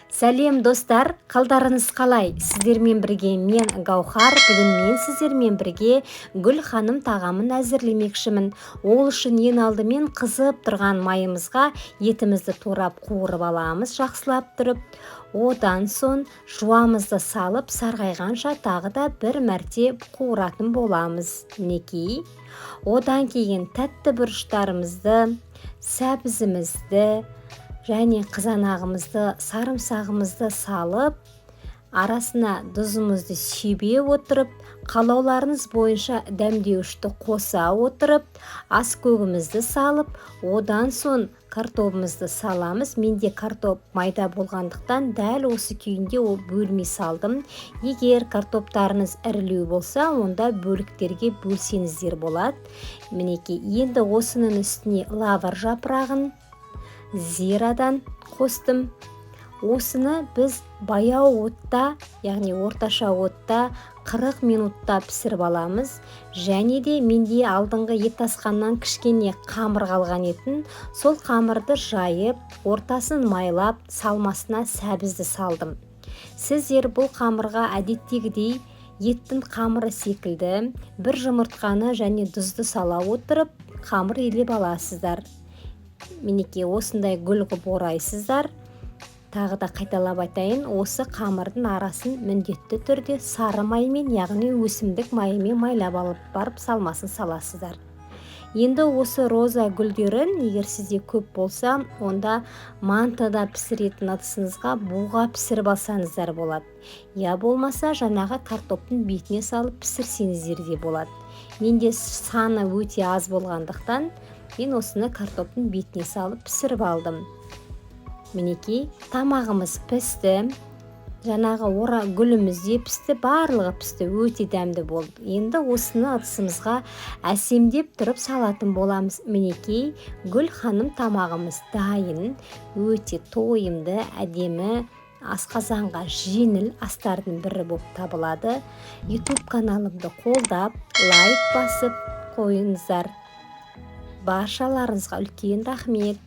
Сәлем, достар! Қалдарыңыз қалай? Сіздермен бірге мен, Гаухар. Бүгін мен сіздермен бірге Гүл ханым тағамын әзірлемекшімін. Ол үшін ең алдымен қызып тұрған майымызға етімізді турап, қуырып аламыз жақсылап тұрып. Одан соң жуамызды салып, сарғайғанша тағы да бір мәрте қуыратын боламыз. Мінекей, одан кейін тәтті бұрыштарымызды, сәбізімізді және қызанағымызды, сарымсағымызды салып, арасына тұзымызды себе отырып, қалауларыңыз бойынша дәмдеуішті қоса отырып, ас көгімізді салып, одан соң картобымызды саламыз. Менде картоп майда болғандықтан, дәл осы күйінде ол бөлмей салдым. Егер картоптарыңыз ірілеу болса, онда бөліктерге бөлсеңіздер болады. Мінекей, енді осының үстіне лавр жапырағын, зирадан қостым. Осыны біз баяу отта, яғни орташа отта 40 минутта пісіріп аламыз. Және де менде алдыңғы ет асқаннан кішкене қамыр қалған етін. Сол қамырды жайып, ортасын майлап, салмасына сәбізді салдым. Сіздер бұл қамырға әдеттегідей еттің қамыры секілді бір жұмыртқаны және тұзды сала отырып, қамыр илеп аласыздар. Мінекей, осындай гүл қылып орайсыздар. Тағы да қайталап айтайын, осы қамырдың арасын міндетті түрде сары маймен, яғни өсімдік майымен майлап алып барып, салмасын саласыздар. Енді осы роза гүлдерін, егер сізде көп болса, онда мантыда пісіретін ыдысыңызға буға пісіріп алсаңыздар болады, я болмаса жаңағы картоптың бетіне салып пісірсеңіздер де болады. Менде саны өте аз болғандықтан, мен осыны картоптың бетіне салып пісіріп алдым. Мінекей, тамағымыз пісті, жаңағы ора гүліміз де пісті, барлығы пісті, өте дәмді болды. Енді осыны ыдысымызға әсемдеп тұрып салатын боламыз. Мінекей, Гүл ханым тамағымыз дайын. Өте тойымды, әдемі, асқазанға жеңіл астардың бірі болып табылады. YouTube каналымды қолдап, лайк басып қойыңыздар. Баршаларыңызға үлкен рахмет.